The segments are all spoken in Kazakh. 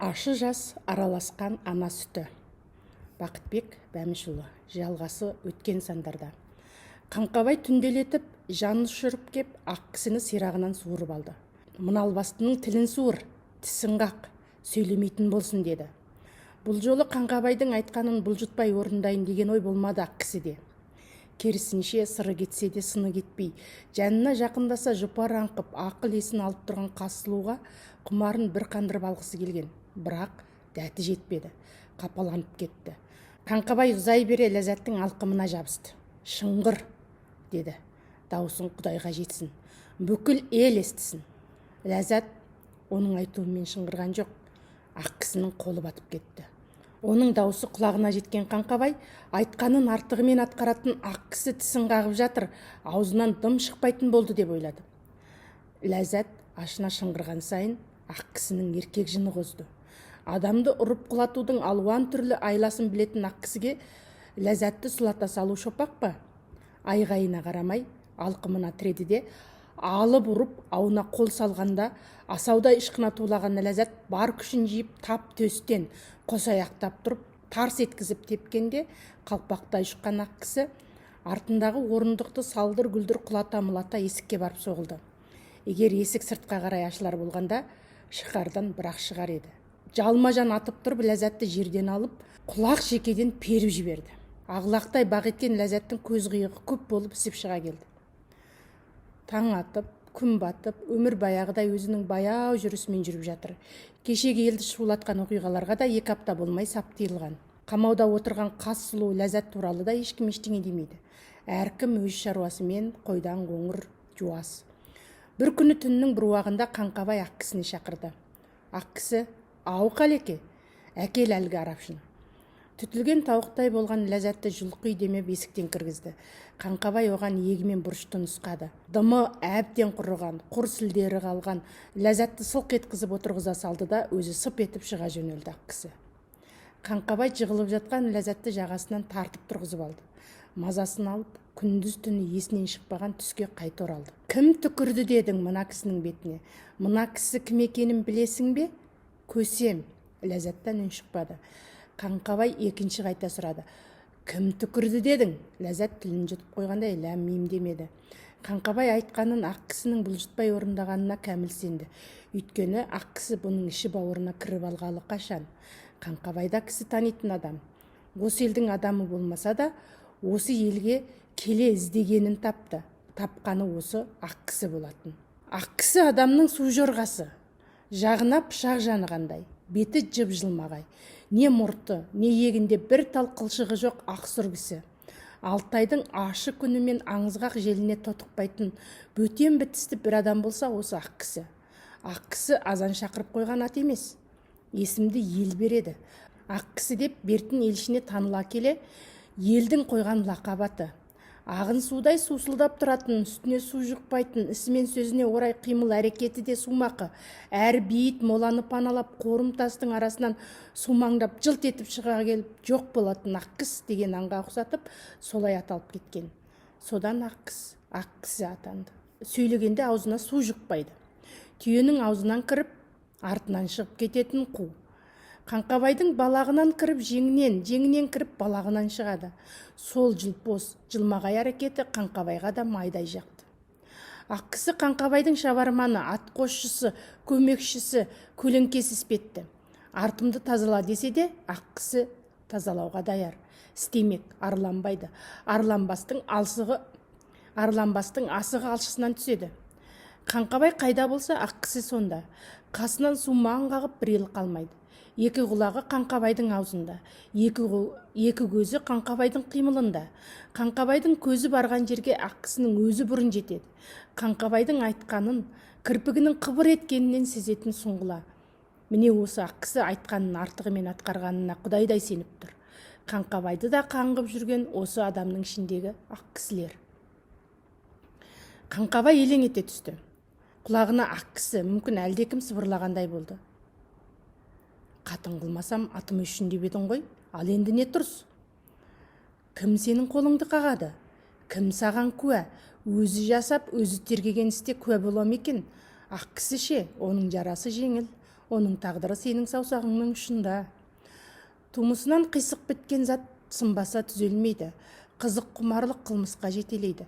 Ащы жас араласқан ана сүті. Бақытбек Бәмішұлы. Жалғасы өткен сандарда. Қаңқабай түнделетіп, жан ұшырып кеп, ақ кісіні сирағынан суырып алды. «Мына албастының тілін суыр, тісін қақ, сөйлемейтін болсын», – деді. Бұл жолы Қаңқабайдың айтқанын бұлжытпай орындайын деген ой болмады ақ кісіде. Керісінше, сыры кетсе де сыны кетпей, жанына жақындаса жұпар аңқып, ақыл есін алып тұрған қас сұлуға құмарын бір қандырып алғысы келген. Бірақ дәті жетпеді. Қапаланып кетті. Қаңқабай ұзай бере Ләззаттың алқымына жабысты. «Шыңғыр!» – деді. «Дауысың Құдайға жетсін. Бүкіл ел естісін». Ләззат оның айтуымен шыңғырған жоқ. Ақ кісінің қолы батып кетті. Оның даусы құлағына жеткен Қаңқабай айтқанын артығымен атқаратын ақ кісі тісін қағып жатыр, аузынан дым шықпайтын болды деп ойлады. Ләззат ашына шыңғырған сайын ақ кісінің еркек жыны қозды. Адамды ұрып құлатудың алуан түрлі айласын білетін ақ кісіге Ләззатты сұлата салу шопақ па? Айғайына қарамай алқымына тіреді де, алып ұрып, ауына қол салғанда, асаудай ышқына тулаған Ләззат бар күшін жиып, тап төстен қос аяқтап тұрып тарс еткізіп тепкенде, қалпақтай ұшқан ақ кісі артындағы орындықты салдыр-гүлдір құлата-мұлата есікке барып соғылды. Егер есік сыртқа қарай ашылар болғанда, шығардан бір-ақ шығар еді. Жалма-жан атып тұрып, Ләззатты жерден алып, құлақ шекеден періп жіберді. Ақ бақ еткен Ләззаттың көз қиығы көп болып ісіп шыға келді. Таң атып, күн батып, өмір баяғыдай өзінің баяу жүрісімен жүріп жатыр. Кешегі елді шулатқан оқиғаларға да 2 апта болмай сап тыйылған. Қамауда отырған қас сұлу Ләззат туралы да ешкім ештеңе демейді. Әркім өз шаруасымен, қойдан қоңыр жуас. Бір күні түннің бір уағында Қаңқабай ақ кісіні шақырды. Ақ кісі: «Ау, Қалеке, әкел әлгі арапшыны». Түтілген тауықтай болған Ләззатты жұлқи демеп есіктен кіргізді. Қаңқабай оған иегімен бұрышты нұсқады. Дымы әбден құрыған, құр сілдері қалған Ләззатты сылқ еткізіп отырғыза салды да, өзі сып етіп шыға жөнелді ақ кісі. Қаңқабай жығылып жатқан Ләззатты жағасынан тартып тұрғызып алды. Мазасын алып, күндіз түні есінен шықпаған түске қайта оралды. «Кім түкірді дедің мына кісінің бетіне? Мына кісі кім екенін білесің бе, көсем?» Ләззаттан үн шықпады. Қаңқабай екінші қайта сұрады: «Кім түкірді дедің?» Ләззат тілін жұтып қойғандай ләм мим демеді. Қаңқабай айтқанын ақ кісінің бұлжытпай орындағанына кәміл сенді. Өйткені ақ кісі бұның іші бауырына кіріп алғалы қашан. Қаңқабай да кісі танитын адам. Осы елдің адамы болмаса да, осы елге келе іздегенін тапты. Тапқаны осы ақ кісі болатын. Ақ кісі адамның су жорғасы. Жағына пышақ жанығандай, беті жып-жылмағай. Не мұрты, не иегінде бір тал қылшығы жоқ ақ сұр кісі. Алтайдың ащы күні мен аңызғақ желіне тотықпайтын бөтен бітісті бір адам болса, осы ақ кісі. Ақ кісі азан шақырып қойған ат емес. Есімді ел береді. Ақ кісі деп бертін елшіне таныла келе елдің қойған лақап аты. Ағын судай сусылдап тұратын, үстіне су жұқпайтын, ісі мен сөзіне орай қимыл әрекеті де сумақы. Әр бейіт моланы паналап, қорым тастың арасынан сумаңдап жылт етіп шыға келіп жоқ болатын ақ кіс деген аңға ұқсатып солай аталып кеткен. Содан ақ кіс, ақ кісі атанды. Сөйлегенде аузына су жұқпайды. Түйенің аузынан кіріп, артынан шығып кететін қу. Қаңқабайдың балағынан кіріп жеңінен, жеңінен кіріп балағынан шығады. Сол жылпос, жылмағай әрекеті Қаңқабайға да майдай жақты. Ақ кісі Қаңқабайдың шабарманы, атқосшысы, көмекшісі, көлеңкесі іспетті. Артымды тазала десе де, ақ кісі тазалауға даяр. Істемек, арланбайды. Арланбастың асығы алшысынан түседі. Қаңқабай қайда болса, ақ кісі сонда. Қасынан сумаң қағып бір елі қалмайды. Екі құлағы Қаңқабайдың аузында, екі көзі Қаңқабайдың қимылында. Қаңқабайдың көзі барған жерге ақ кісінің өзі бұрын жетеді. Қаңқабайдың айтқанын кірпігінің қыбыр еткенінен сезетін сұңғыла. Міне, осы ақ кісі айтқанын артығымен атқарғанына құдайдай сеніп тұр. Қаңқабайды да қаңғып жүрген осы адамның ішіндегі ақ кісілер. Қаңқабай елең ете түсті. Құлағына ақ кісі, мүмкін, әлдекім сыбырлағандай болды. «Қатын қылмасам, атым өшсін деп едің ғой, ал енді не тұрыс? Кім сенің қолыңды қағады? Кім саған куә? Өзі жасап, өзі тергеген істе куә бола ма екен? Ақ кісі ше, оның жарасы жеңіл. Оның тағдыры сенің саусағыңның ұшында. Тумысынан қисық біткен зат сынбаса түзелмейді. Қызық құмарлық қылмысқа жетелейді.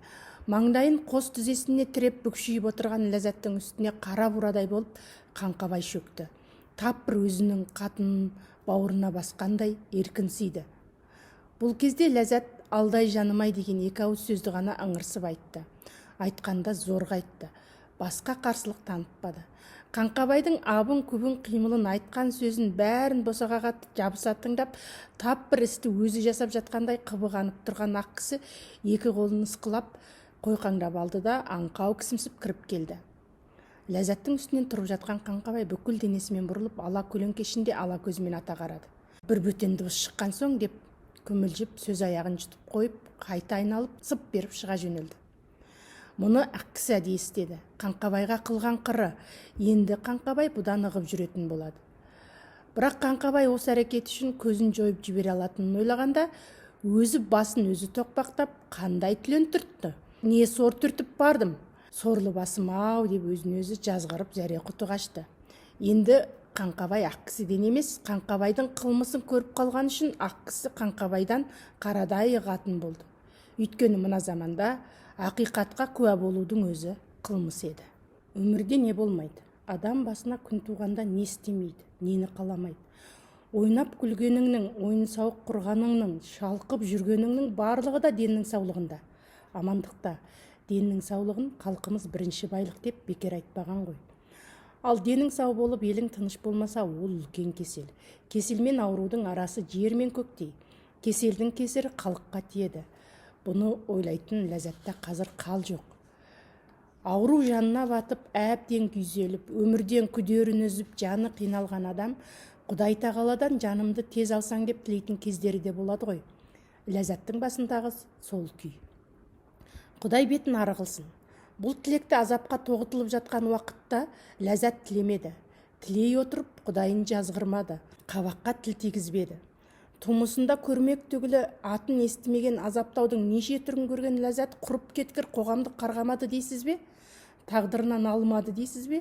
Маңдайын қос тізесіне тіреп бүкшиіп отырған Ләззаттың үстіне қара бурадай болып Қаңқабай шөкті. Тап бір өзінің қатынын бауырына басқандай еркін сүйді. Бұл кезде Ләззат «алдай жаным-ай» деген екі ауыз сөзді ғана ыңырсып айтты. Айтқанда зорға айтты. Басқа қарсылық танытпады. Қаңқабайдың абың-күбің қимылын, айтқан сөзін бәрін босағаға жабыса тыңдап, тап бір істі өзі жасап жатқандай қыбы қанып тұрған ақ кісі екі қолын ысқылап қойқаңдап алды да, аңқау кісімсіп кіріп келді. Ләззаттың үстінен тұрып жатқан Қаңқабай бүкіл денесімен бұрылып, ала көлеңке ішінде ала көзімен ата қарады. «Бір бөтен дыбыс шыққан соң», – деп күмілжіп, сөз аяғын жұтып қойып, қайта айналып, сып беріп шыға жөнелді. Мұны ақ кісі әдейі істеді. Қаңқабайға қылған қыры. Енді Қаңқабай бұдан ығып жүретін болады. Бірақ Қаңқабай осы әрекеті үшін көзін жойып жібере алатынын ойлағанда, өзі басын өзі тоқпақтап, «Қандай түлен түртті? Не сор түртіп бардым? Сорлы басым-ау», – деп өзін өзі жазғырып, зәре құты қашты. Енді Қаңқабай ақ кісіден емес, Қаңқабайдың қылмысын көріп қалған үшін ақ кісі Қаңқабайдан қарадай ығатын болды. Өйткені мына заманда ақиқатқа куә болудың өзі қылмыс еді. Өмірде не болмайды? Адам басына күн туғанда не істемейді, нені қаламайды? Ойнап күлгеніңнің, ойын сауық құрғаныңның, шалқып жүргеніңнің барлығы да деннің саулығында, амандықта. Деннің саулығын халқымыз бірінші байлық деп бекер айтпаған ғой. Ал денің сау болып, елің тыныш болмаса, ол үлкен кесел. Кесел мен аурудың арасы жер мен көктей. Кеселдің кесірі халыққа тиеді. Бұны ойлайтын Ләззатта қазір қал жоқ. Ауру жанына батып, әбден күйзеліп, өмірден күдерін үзіп, жаны қиналған адам Құдай тағаладан жанымды тез алсаң деп тілейтін кездері де болады ғой. Ләззаттың басындағы сол күй. Құдай бетін ары қылсын. Бұл тілекті азапқа тоғытылып жатқан уақытта Ләззат тілемеді. Тілей отырып, Құдайын жазғырмады, қабаққа тіл тигізбеді. Тумысында көрмек түгілі атын естімеген азаптаудың неше түрін көрген Ләззат құрып кеткір қоғамды қарғамады дейсіз бе? Тағдырынан алмады дейсіз бе?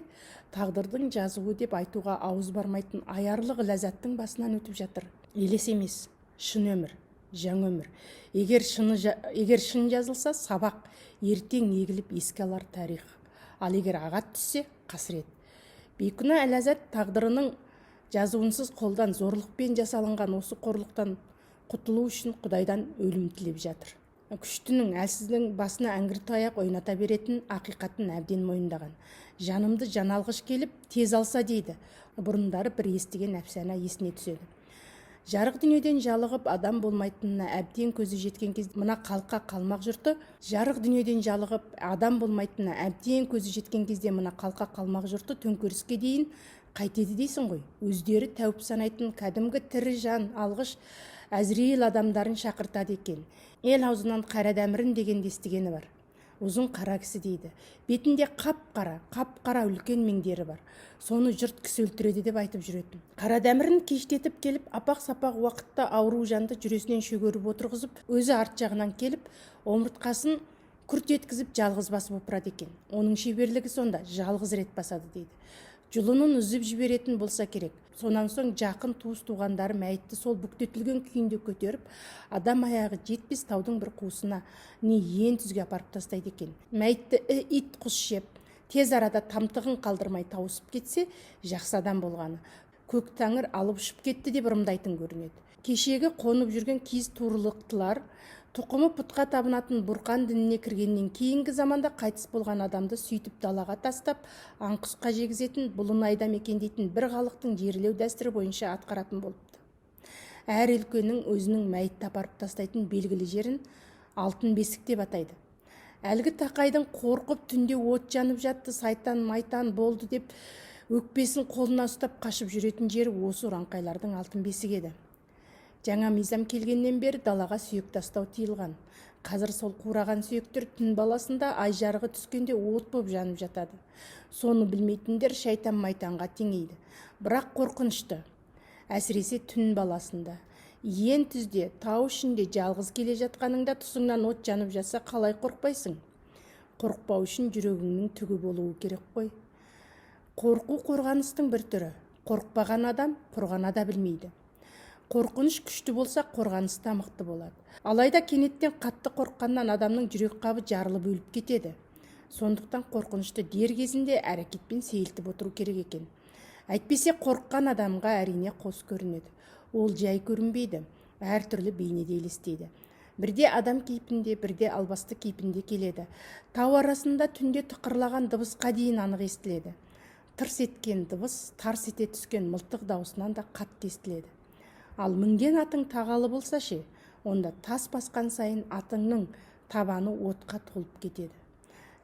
Тағдырдың жазуы деп айтуға ауыз бармайтын аярлық Ләззаттың басынан өтіп жатыр. Елес емес, шын өмір, жаңа өмір. Егер шыны, егер шын жазылса, сабақ, ертең егіліп еске алар тарих. Ал егер ағат түссе, қасірет. Бейкүнә Ләззат тағдырының жазуынсыз қолдан зорлықпен жасалынған осы қорлықтан құтылу үшін Құдайдан өлім тілеп жатыр. Күштінің әлсіздің басына әңгір таяқ ойната беретін ақиқатын әбден мойындаған. Жанымды жан алғыш келіп, тез алса дейді. Бұрындары бір естіген әпсана есіне түседі. Жарық дүниеден жалығып, адам болмайтынына әбден көзі жеткен кезде мына қалқа қалмақ жұрты, жарық дүниеден жалығып, адам болмайтынына әбден көзі жеткен кезде мына қалқа қалмақ жұрты төңкеріске дейін қайтеді дейсің ғой? Өздері тәуіп санайтын кәдімгі тірі жан алғыш Әзірейіл адамдарын шақыртады екен. Ел аузынан Қара Дәмірін дегенді естігені бар. Ұзын қара кісі дейді. Бетінде қап-қара, қап-қара үлкен меңдері бар. Соны жұрт кісі өлтіреді деп айтып жүретін. Қара Дәмірін кештетіп келіп, апақ-сапақ уақытта ауру жанды жүресінен шөгеріп отырғызып, өзі арт жағынан келіп, омыртқасын күрт еткізіп жалғыз басып опырады екен. Оның шеберлігі сонда, жалғыз рет басады дейді. Жұлынын үзіп жіберетін болса керек. Сонан соң жақын туыс туғандары мәйітті сол бүктетілген күйінде көтеріп, адам аяғы жетпес таудың бір қуысына не ен түзге апарып тастайды екен. Мәйітті ит құс жеп, тез арада тамтығын қалдырмай тауысып кетсе, жақсы адам болғаны. Көк тәңір алып ұшып кетті деп ырымдайтын көрінеді. Кешегі қонып жүрген киіз туырлықтылар тұқымы пұтқа табынатын бұрқан дініне кіргеннен кейінгі заманда қайтыс болған адамды сөйтіп далаға тастап, аң-құсқа жегізетін Бұлынайда мекендейтін бір халықтың жерлеу дәстүрі бойынша атқаратын болыпты. Әр өлкенің өзінің мәйітті апарып тастайтын белгілі жерін алтын бесік деп атайды. Әлгі тақайдың қорқып, түнде от жанып жатты, сайтан майтан болды деп өкпесін қолына ұстап қашып жүретін жері осы ұраңқайлардың алтын бесігі еді. Жаңа мизам келгеннен бері далаға сүйек тастау тыйылған. Қазір сол қураған сүйектер түн баласында ай жарығы түскенде от боп жанып жатады. Соны білмейтіндер шайтан майтанға теңейді. Бірақ қорқынышты. Әсіресе түн баласында. Ен түзде, тау ішінде жалғыз келе жатқаныңда тұсыңнан от жанып жатса, қалай қорықпайсың? Қорықпау үшін жүрегіңнің түгі болуы керек қой. Қорқу қорғаныстың бір түрі. Қорықпаған адам қорғана да білмейді. Қорқыныш күшті болса, қорғаныс та мықты болады. Алайда кенеттен қатты қорыққаннан адамның жүрек қабы жарылып өліп кетеді. Сондықтан қорқынышты дер кезінде әрекетпен сейілтіп отыру керек екен. Әйтпесе қорыққан адамға, әрине, қос көрінеді. Ол жай көрінбейді, әртүрлі бейнеде елестейді. Бірде адам кейпінде, бірде албасты кейпінде келеді. Тау арасында түнде тықырлаған дыбысқа дейін анық естіледі. Тырс еткен дыбыс тарс ете түскен мылтық даусынан да қатты естіледі. Ал мінген атың тағалы болса ше? Онда тас басқан сайын атыңның табаны отқа толып кетеді.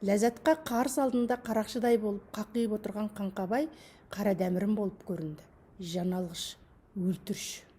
Ләззатқа қарсы алдында қарақшыдай болып қақиып отырған Қаңқабай қара дәмірін болып көрінді. Жан алғыш, өлтірші.